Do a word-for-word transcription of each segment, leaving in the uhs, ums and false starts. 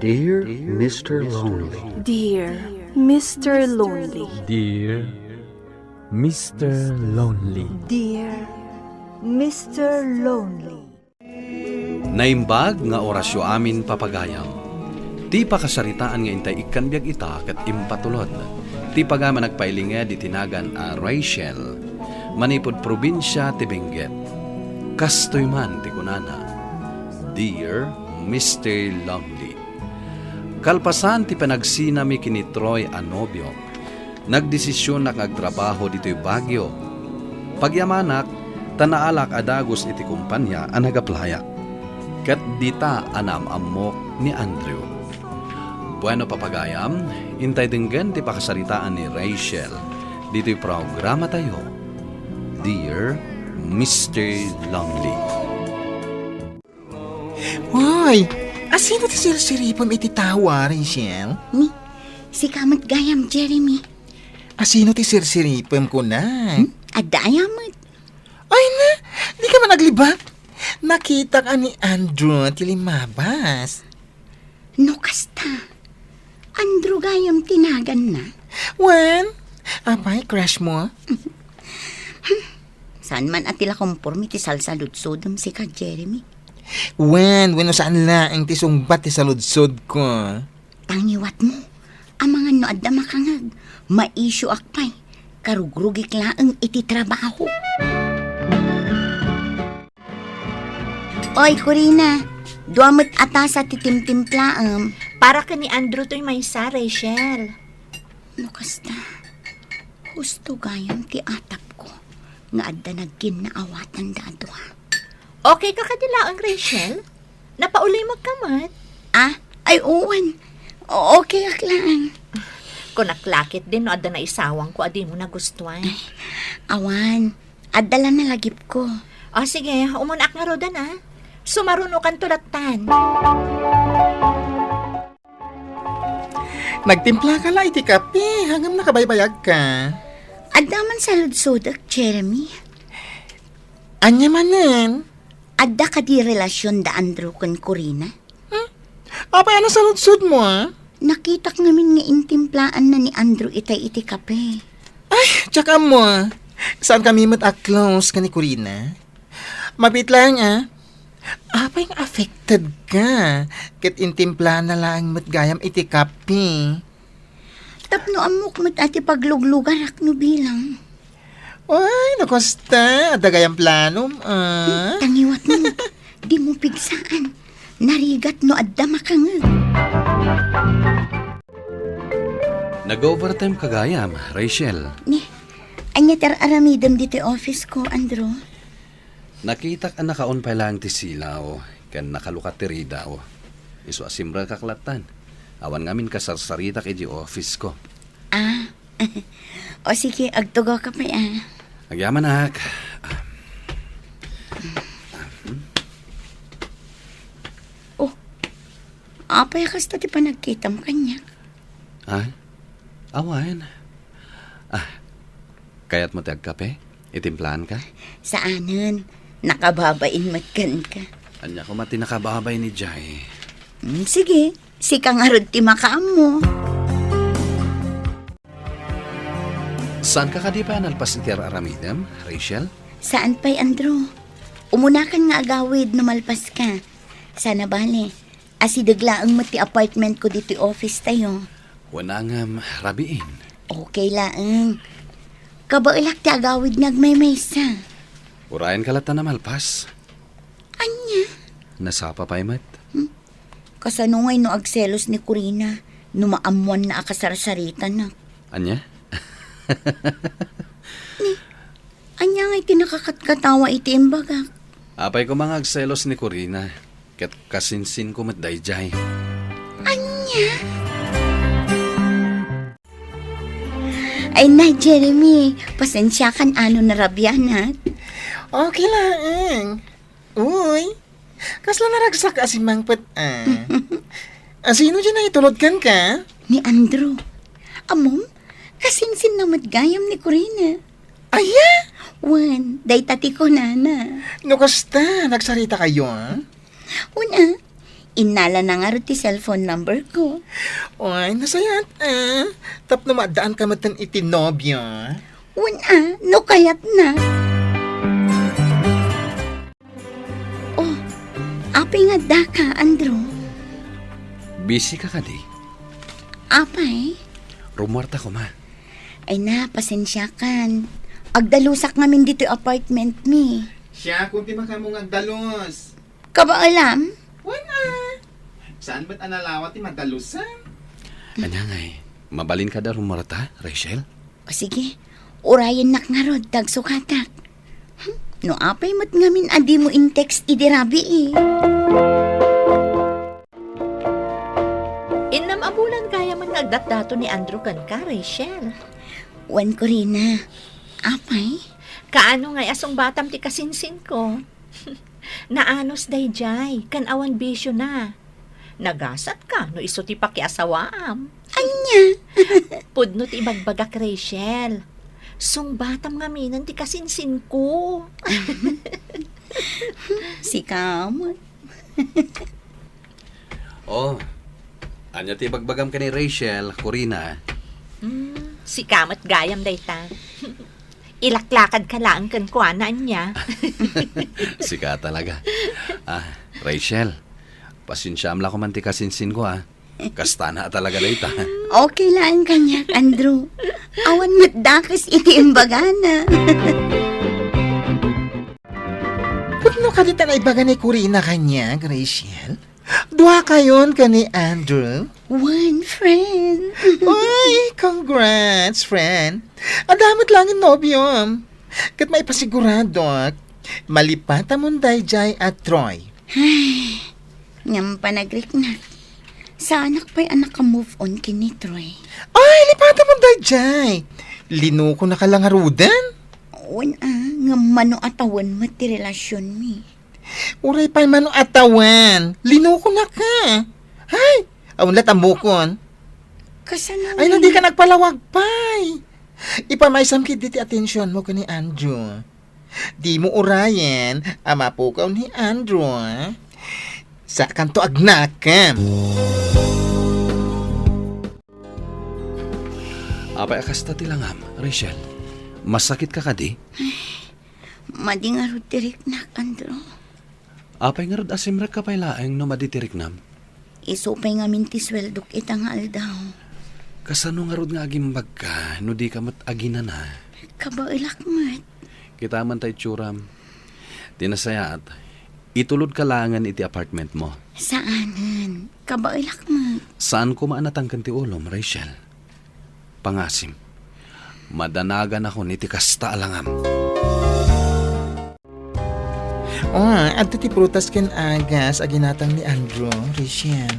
Dear Mister Lonely. Dear Mister Lonely. Dear Mister Lonely. Dear Mister Lonely. Naimbag nga orasyo amin, papagayam. Ti pakasaritaan nga intay ikkan biag ita ket impatulod. Ti pagayam a nagpailinged iti nagan a Rachel, manipud probinsia ti Benguet. Kastoy man ti kunana, "Dear Mister Lonely." Kalpasan ti panagsinami ken ni Troy a nobiok, nagdesisionak nga agtrabaho ditoy Baguio. Pagyamanak, ta naalak a dagus iti kumpania a nagaplayak. Ket dita a naam-ammok ni Andrew. Bueno, papagayam, intay denggen ti pakasaritaan ni Rachel ditoy programatayo, Dear Mister Lonely. Hoy, asino ti sirsiripem iti tao, a, Rachel? Ni, sika met gayam, Jeremy. Asino ti sirsiripem, kunam? Hmm? Adda aya met? Ay na, dika man aglibak. Nakitak a ni Andrew ti limmabas. No kasta, Andrew gayam ti naganna? Wen, apay, crush mo? Saan man a ti la komporme ti salsaludsodem, sika, Jeremy? Wen, wenno saan laeng ti sungbat ti saludsodko? Tangiwat mo, amangan no adda makangeg, maisioak pay, karugrugik laeng iti trabaho. Oy, Corina, dua met a tasa ti timtimplaem. Para ken ni Andrew toy maysa, Rachel. No kasta, husto gayam ti atapko nga adda nagkinnaawatan da a dua. Okay ka kadi laeng, Rachel? Napaulimekka met? Ah, ay, wen. O-, okay ak laeng. Kunak la ketdin no adda naisawangko a dimo nagustuan. Ay, awan. Adda la nalagipko. O, sige, umunaak ngaruden, a. Sumarunokanto lattan. Nagtimplaka la iti kape, ngem nakabaybayagka. Adda man saludsodek, Jeremy. Ania manen? Adda kadi relasion da Andrew ken Corina? Hmm? Apay a nasaludsodmo, a? Nakitak ngamin nga intimplaanna ni Andrew itay iti kape. Ay, diak ammo, a. Saankami met a close ken ni Corina. Mabiit laeng, a. Apay nga affected ka? Ket intimplaanna laeng met gayam iti kape. Tapno ammok met a ti pagluglugarak no bilang. Ay, no kasta, adda gayam planom, a. Hmm, tangiwat mo. Dimo pigsaan. Narigat no adda makangeg. Nag-overtime ka gayam, Rachel. Ni, ania ti ar-aramidem ditoy office ko, Andrew? Nakitak a nakaon pay laeng ti silaw, ken nakalukat ti ridaw. Isu a simrekak lattan. Awan ngamin kasarsaritak iti office ko. Ah. O sige, agtugaw ka pay, a. Agyamanak. Oh, apay a kasta ti panagkitam kaniak? Ha? Awan. Ah, kayatmo ti agkape? Itimplaanka? Saanen. Nakababain met kenka. Ania koma ti nakababain idiay? Hmm, sige. Sika ngarud ti makaammo. Saanka kadi pay a nalpas iti ar-aramidem, Rachel? Saan pay, Andrew. Umunakan nga agawid no malpaska. Sana bale, asideg laeng met ti apartment ko ditoy office tayo. Wen, ngem rabiin. Okay laeng. Kabaelak ti agawid nga agmaymaysa. Urayenka latta a malpas. Ania? Nasapa pay met. Hmm? Kasano ngay no agselos ni Corina no maammoanna a kasarsaritanak? Ania? Ni, ania ngay ti nakakatkatawa iti imbagak? Apay koma nga agselos ni Corina, ket kasinsinko met daydiay. Ania? Ay na, Jeremy, pasensiakan a no narabianak. Okay laeng. Uy, kasla naragsak a simmangpet, a. Asino diay nangitulod kenka? Ni Andrew. Ammom, kasinsinna met gayam ni Corina. Aya? Wen, dayta ti kunana. No kasta, nagsaritakayo, a? Wen, a. Innalana ngarud ti cellphone number ko. Oy, nasayaat, ah. Tapno maaddaanka metten iti nobio. Wen, ah, no kayatna. Oh, apay nga addaka, Andrew? Busy ka kadi? Apay? Rummuarta koma. Ay na, pasensiakan. Agdalusak ngamin ditoy apartment mi. Siakon ti makaammo nga agdalus. Kabaelam? Wen, ah. Saan met a nalawa ti madalusan? Ania ngay, mabalin kada rummuarta, Rachel? O sige, urayennak ngarud, tagsukatak. Hmm, no apay met ngamin a dimo in-text idi rabii. Innam a bulan gayam nga agdatdaton ni Andrew kenka, Rachel. Wen, Corina. Apay? Kaano ngay a sungbatam ti kasinsinko? Naanus daydiay, ken awan bisiona. Nagasatka no isu ti pakiasawaam. Ania? Pudno ti ibagbagak, Rachel. Sungbatam ngaminen ti kasinsinko. Sika met. Oh, ania ti ibagbagam ken ni Rachel, Corina? Hmm, sika met gayam dayta. Ilaklakadka laeng kenkuana, ania? Sika talaga. Ah, Rachel, pasensiaam la koman ti kasinsinko, ah. Kastana talaga dayta. Okay laeng kaniak, Andrew. Awan met dakes iti imbagana. Pudno kadi ta naibaga ni Corina kaniak, Rachel? Duakayon ken ni Andrew? Wen, friend. Uy, congrats, friend. Adda met laeng nobiom. Ket maipasiguradok, malipatamon daydiay a Troy. Ay, ngem panagriknak. Saanak pay a naka-move on ken ni Troy. Ay, lipatamon daydiay. Linukonaka la ngaruden? Wen, ah, ngem mano a tawen met ti relasionmi. Uray pay mano a tawen, linukonaka. Ay, awan la ta mukon. Kasano? Ay, no, dika nagpalawag pay. Ipamaysam ketdi ti atensionmo ken ni Andrew. Dimo urayen a mapukaw ni Andrew, ah. Sakanto agnakem. Apay a kasta ti langam, Rachel? Masakitka kadi? Madi ngarud ti riknak, Andrew. Apay ngarud a simrekka pay laeng no madi ti riknam? Isu pay ngamin ti sueldok ita nga aldaw. Kasano ngarud nga agimbagka no dika met aginana? Kabaelak met. Kitaem ta itsuram. Ti nasayaat, itulodka laengen iti apartmentmo. Saanen. Kabaelak met. Saan koma a natangken ti ulom, Rachel. Pangasim, madanaganakon iti kasta a langam. Oh, adda ti prutas ken agas a ginatang ni Andrew, Rachel.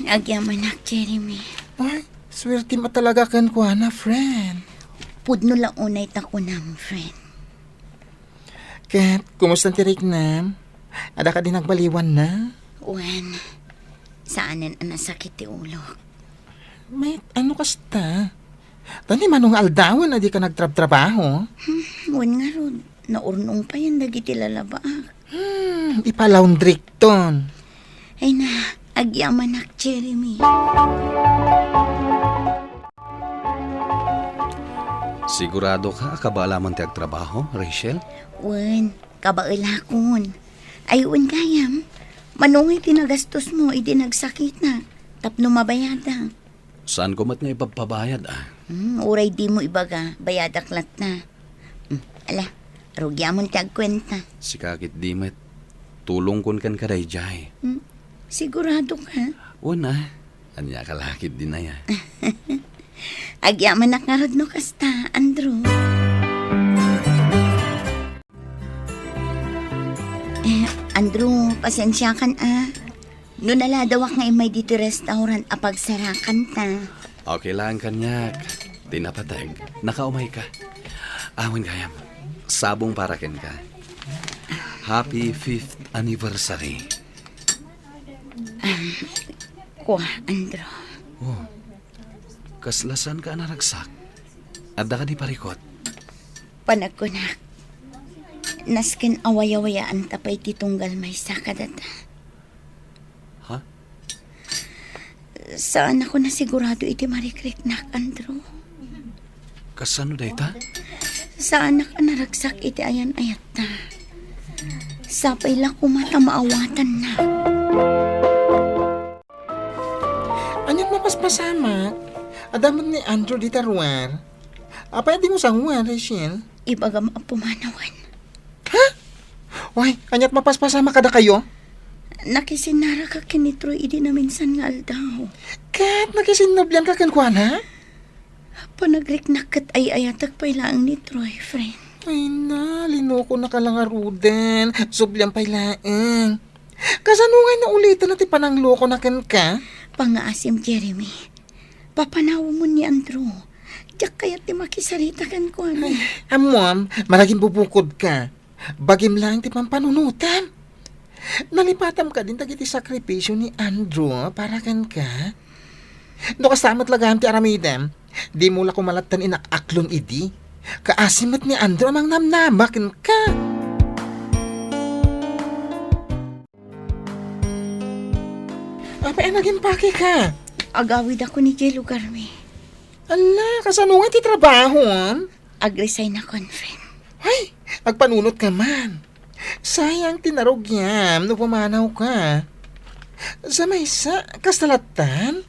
Agyamanak, Jeremy. Ay, suertem a talaga kenkuana, friend. Pudno la unay ta kunam, friend. Ket, kumusta ti riknam? Adda kadi nagbaliwanna? Wen, saanen a nasakit ti ulok. Met, ano kasta? Tani mano nga aldawen a dika nagtrabtrabaho? Hmm, wen ngarud, naurnong payen dagiti lalabaak. Hmm, ipalaundrikton. Ay na, agyamanak, Jeremy. Sigurado ka a kabaelamon ti agtrabaho, Rachel? Wen, kabaelakon. Ay, wen gayam, mano ngay ti nagastosmo idi nagsakitak tapno mabayadak? Saanko met nga ipagpabayad, ah. Hmm, uray dimo ibaga, bayadak latta. Hmm, ala, rugiamon ti agkuenta. Sika ketdi met, tulongkon kenka daydiay. Hmm, sigurado ka? Wen, ah. Ania ka la ketdi aya? Agyamanak ngarud no kasta, Andrew. Eh, Andrew, pasensiakan, ah. No naladawak nga immay ditoy restaurant a pagsarakanta. Okay lang kaniak. Ti napateg, nakaumayka. Awan gayam. Sabong para kenka. Happy fifth anniversary. Kua, Andrew. Oh, kasla saanka a naragsak? Adda kadi parikut? Panagkunak, nasken a wayawayaanta pay ti tunggal maysa kadata. Ha? Saanakon a sigurado iti marikriknak, Andrew. Kasano dayta? Saanak a naragsak iti ayan-ayatta. Sapay la koma ta maawatanna. Aniat mapaspasamak? Adda met ni Andrew dita ruar. Apay a dimo sangoan, Rachel? Ibagam a pumanawen. Ha? Way, aniat mapaspasamak kadakayo? Nakisinnaraka ken ni Troy idi naminsan nga aldaw. Ket nakisinnublianka kenkuana? Panagriknak ket ay-ayatek pay laeng ni Troy, friend. Ay na, linukonaka la ngaruden. Sublian pay laeng. Kasano ngay naulitena ti pananglokona kenka? Pangngaasim, Jeremy. Papanawemon ni Andrew. Diak kayat ti makisarita kenkuana. Ay, ammom, maragimbubukodka. Bagim laeng ti pampanunotam. Nalipatam kadin dagiti sakripisio ni Andrew para kenka. No kasta met la gayam ti aramidem, dimo la koma lattan inak-aklon idi. Kaasi met ni Andrew a mangnamnama kenka. Apay a nagimpakeka? Agawidakon idiay lugarmi. Ala, kasano nga ti trabahom? Agresignakon, friend. Ay, agpanunotka man. Sayang ti narugiam no pumanawka. Sa maysa, kasta lattan?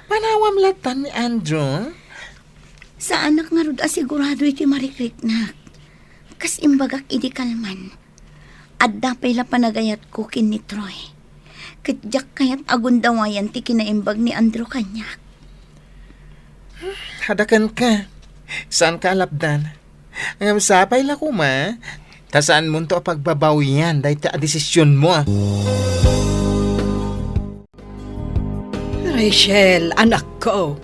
Panawam lattan ni Andrew? Saanak ngarud a sigurado iti marikriknak. Kas imbagak idi kalman, adda pay la panagayatko ken ni Troy. Ket diak kayat a gundawayan ti kinaimbag ni Andrew kaniak. Adda kenka. Saanka a lapdan. Ngem sapay la koma, ta saanmonto a pagbabawian dayta a desisionmo. Rachel, anakko,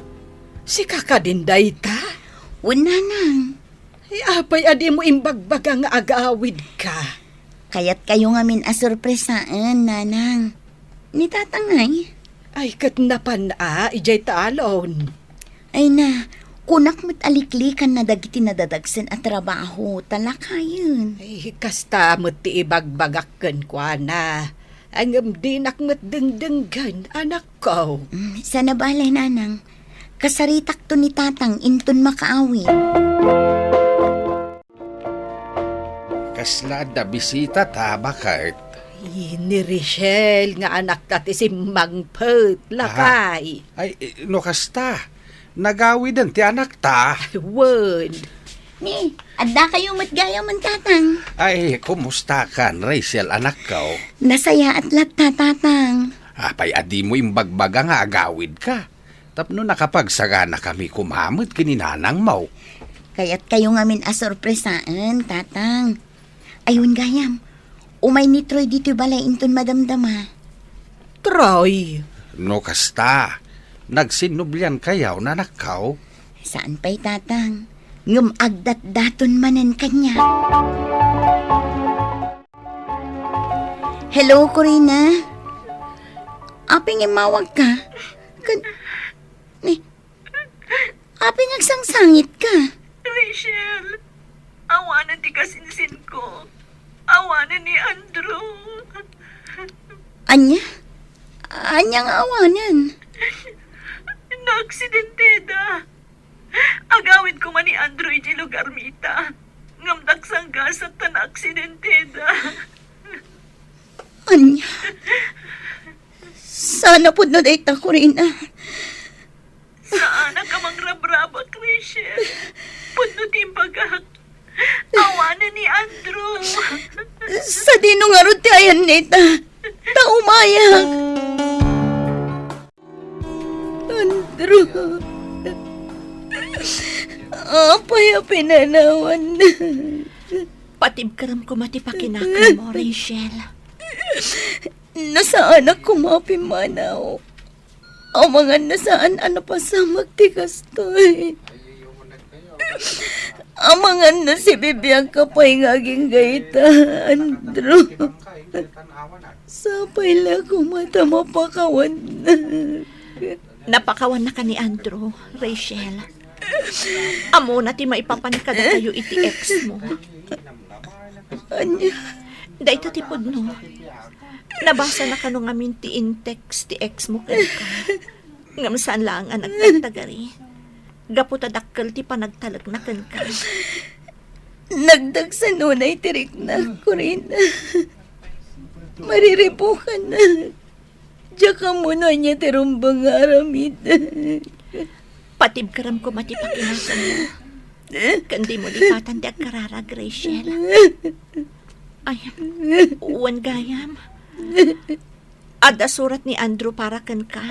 sika kadin dayta? Wen, nanang. Ay, apay a dimo imbagbaga nga agawidka? Kayatkayo ngamin a sorpresaen, nanang. Ni tatang ay? Ay, ket napan a, idiay talon. Ay na, kunak met a liklikanna dagiti nadadagsen a trabaho, ta lakayen. Ay, kasta met ti ibagbagak kenkuana. Ngem dinak met dengdenggen, anakko. Mm, sana bale, nanang. Kasaritakto ni tatang inton makaawid. Kasla adda bisita ta, baket? Ay, ni Richelle nga anakta ti simmangpet, lakay. Ay, no kasta, nagawiden ti anakta. Wen. Ni, adda kayo met gayamen, tatang. Ay, kumustakan, Rachel, anakko? Nasayaat latta, tatang. Apay a dimo imbagbaga nga agawidka? Tapno nakapagsaganakami koma met ken ni nanangmo. Kayatkayo ngamin a sorpresaen, tatang. Ay, wen gayam, umay ni Troy ditoy balay inton madamdama. Troy! No kasta, nagsinnubliankayo, anakko? Saan pay, tatang. Ngem agdatdaton manen kaniak. Hello, Corina. Apay nga immawagka? Kan-, ni, apay nga agsangsangitka? Rachel, awanen ti kasinsinko. Awanen ni Andrew. Ania? Ania nga awanen? Naaksidenteda. Agawid koma ni Andrew idiay lugarmita. Ngem daksang gasat ta naaksidenteda. Ania? Sana pudno dayta, Corina. Saanak a mangrabrabak, Rachel. Pudno ti imbagak. Awanen ni Andrew. Sadino ngarud ti ayan dayta? Ta umayak. Andrew. Apay a pinanawan? Patibkerem koma ti pakinakanmo, Rachel. Nasaanak koma a pimmanaw. Amangan no saan a napasamak ti kastoy. Amangan no sibibiagka pay nga agingga ita, Andrew. Sapay la koma ta mapakawannak. Napakawannaka ni Andrew, Rachel. Ammona ti maipapan kadakayo iti ex mo. Ania? Dayta ti pudno. Nabasana kano ngamin ti in-text ti ex mo kenka. Ngem saan laeng a nagtagtagari. Gapu ta dakkel ti panagtalekna kenka. Nagdagsanunay ti rikna, Corina. Mariribukan na. Diak ammo no ania ti rumbeng nga aramid. Patibkerem koma ti pakinasanmo. Ken dimo lipatan ti agkararag, Rachel. Ay, wen gayam. Adda surat ni Andrew para kenka.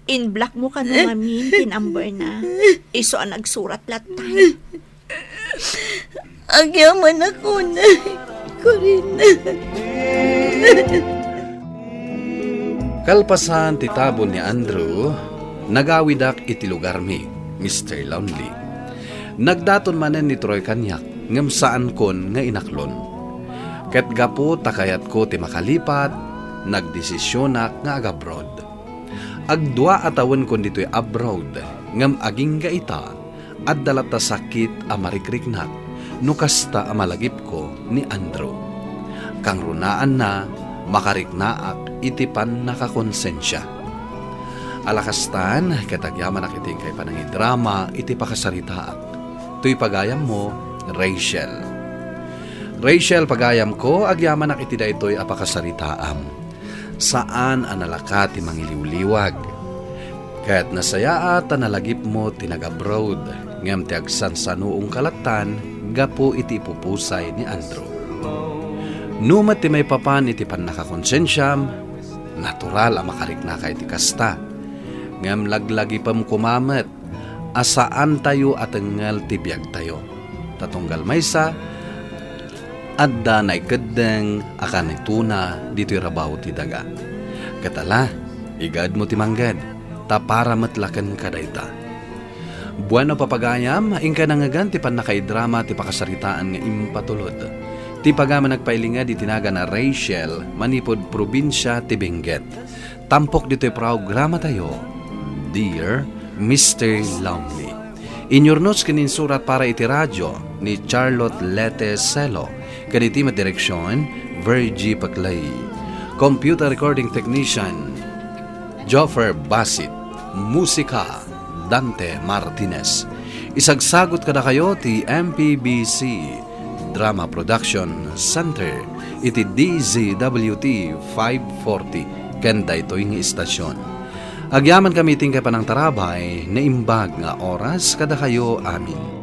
In-block mo kano ngamin ti number na. Isu a nagsurat lattan. Agyamanak unay, Corina. Kalpasan ti tabon ni Andrew, nagawidak iti lugarmi, Mister Lonely. Nagdaton manen ni Troy kaniak, ngem saankon nga inaklon. Ket gapu ta kayatko ti makalipat, nagdesisionak nga agabroad. Agdua a tawenkon ditoy abroad, ngem agingga ita, adda latta sakit a marikriknak no kasta a malagipko ni Andrew. Kangrunaanna, makariknaak iti pannakakonsensia. Ala kastan, ket agyamanak iti inkay panangidrama iti pakasaritaak. Toy pagayammo, Rachel. Rachel, pagayamko, agyamanak iti daytoy a pakasaritaam. Saan a nalaka ti mangiliwliwag. Ket nasayaat ta nalagipmo ti nag-abroad, ngem ti agsansanuongka lattan gapu iti ipupusay ni Andrew. No met ti maipapan iti pannakakonsensiam, natural a makariknaka iti kasta. Ngem laglagipem koma met a saantayo a tengngel ti biagtayo. Ta tunggal maysa, adda naikeddeng a kanitona ditoy rabaw ti daga. Ket ala, igaedmo ti mangged, ta para met la kenka dayta. Bueno, papagayam, inkay nangngegan ti pannakaidrama ti pakasaritaan nga impatulod. Ti pagayam a nagpailinged iti nagan a Rachel manipud probinsia ti Benguet. Tampok ditoy programatayo, Dear Mister Lonely. Inyurnos ken insurat para iti radio ni Charlotte Lete Celo, ken iti met direksion, Virgie Paclay. Computer recording technician, Joffer Basit. Musika, Dante Martinez. Isagsagut kadakayo ti M P B C Drama Production Center iti D Z W T five forty ken daytoy nga istasyon. Agyamankami iti inkay panangtarabay, naimbag nga oras kadakayo amin.